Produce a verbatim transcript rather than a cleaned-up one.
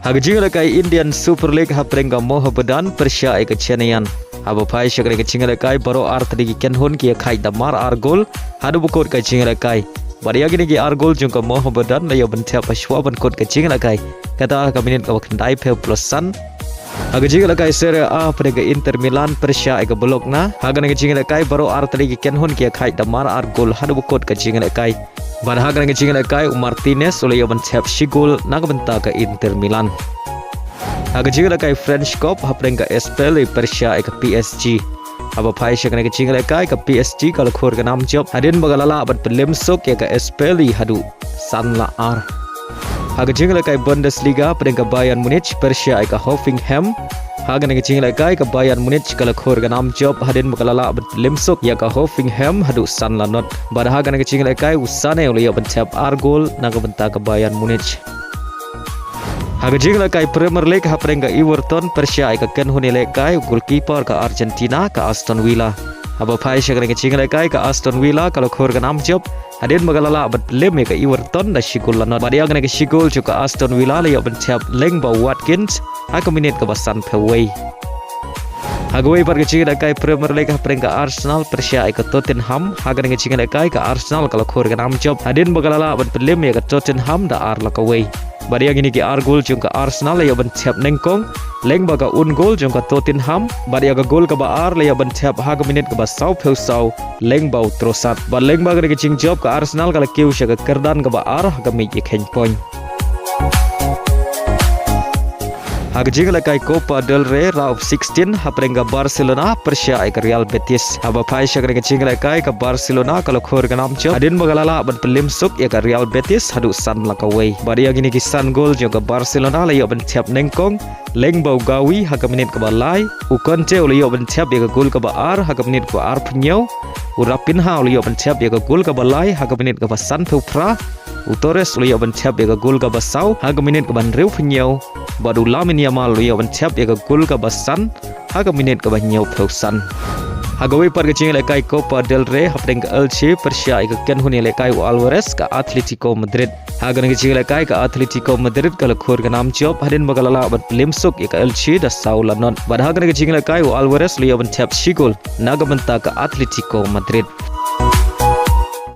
Ha ka jingïalehkai Indian Super League hapdeng ka Mohammedan pyrshah ïa ka Chennaiyin. Haba phai sha kane ka jingïalehkai baroh artylli ki kynhun ki ïakhaid da mar ar gol haduh ba kut ka jingïalehkai. Bad ïa kine ki ar gol jong ka Mohammedan la ïoh ban thep hashwa ban kut ka jingïalehkai, kata ha ka minit kaba khyndai phew plus san. Ha ka jingïalehkai Serie A hapdeng ka Inter Milan pyrshah ïa ka Bologna. Ha kane ka jingïalehkai baroh artylli ki kynhun ki ïakhaid da mar ar gol haduh ba kut ka jingïalehkai. Bad ha kane ka jingïalehkai u Martinez u la ïoh ban thep shi gol na ka bynta ka Inter Milan. Ha ka jingïalehkai French Cup hapdeng ka Espeli pyrshah ïa ka P S G. Haba phai sha kane ka jingïalehkai ka P S G ka la khur ka nam jop hadien ba ka la lah ban pynlem suk ïa ka Espeli haduh san la ar. Ha ka jingïalehkai Bundesliga hapdeng ka Bayern Munich pyrshah ïa ka Hoffenheim. Ha kane ka jingïalehkai ka Bayern Munich ka la khur ka nam jop hadien ba ka la lah ban pynlem suk ïa ka Hoffenheim haduh san la not. Bad ha kane ka jingïalehkai u Sane u la ïoh ban thep ar gol na ka bynta ka Bayern Munich. Ha ka jingïalehkai Premier League hapdeng ka Everton pyrshah ïa ka kynhun ïalehkai u goalkeeper ka Argentina ka Aston Villa. Haba phai sha kane ka jingïalehkai ka Aston Villa ka la khur ka nam jop hadien ba ka la lah ban pynlem ïa ka Everton da shi gol la not. Bad ïa kane ka shi gol jong ka Aston Villa la ïoh ban thep lyngba u Watkins ha ka minit kaba san phew wei. Ha kawei pat ka jingïalehkai Premier League hapdeng ka Arsenal pyrshah ïa ka Tottenham. Ha kane ka jingïalehkai ka Arsenal ka la khur ka nam jop hadien ba ka la lah ban pynlem ïa ka Tottenham da ar la kawei. Bad ïa kine ki ar gol jong ka Arsenal la ïoh ban thep nyngkong lyngba ka own goal jong ka Tottenham. Bad ïa ka gol kaba ar la ïoh ban thep ha ka minit kaba saw phew saw lyngba u Trossard. Bad lyngba kane ka jingjop ka Arsenal ka la kiew sha ka kyrdan kaba ar ha ka miej ïakheiñ point. Ha ka jingïalehkai Copa del Rey round of sixteen hapdeng ka Barcelona pyrshah ïa ka Real Betis. Haba phai sha kane ka jingïalehkai ka Barcelona ka la khur ka nam jop hadien ba ka la lah ban pynlem suk ïa ka Real Betis haduh san la kawei. Bad ïa kine ki san gol jong ka Barcelona la ïoh ban thep nyngkong lyngba u Gavi ha ka minit kaba lai. U Kanté u la ïoh ban thep ïa ka gol kaba ar ha ka minit kaba arphew hynñiew. U Raphinha u la ïoh ban thep ïa ka gol kaba lai ha ka minit kaba sanphew phra. U Torres u la ïoh ban thep ïa ka gol kaba saw ha ka minit kaba hynriewphew hynñiew. Bad u Lamine Yamal u la ïoh ban thep ïa ka gol kaba san ha ka minit kaba hynñiewphew san. Ha kawei pat ka jingïalehkai Copa del Rey hapdeng ka Elche pyrshah ïa ka kynhun ïalehkai u Alaves ka Atletico Madrid. Ha kane ka jingïalehkai ka Atletico Madrid ka la khur ka nam jop hadien ba ka la lah ban pynlem suk ïa ka Elche da saw la not. Bad ha kane ka jingïalehkai u Alaves u la ïoh ban thep shi gol na ka bynta ka Atletico Madrid.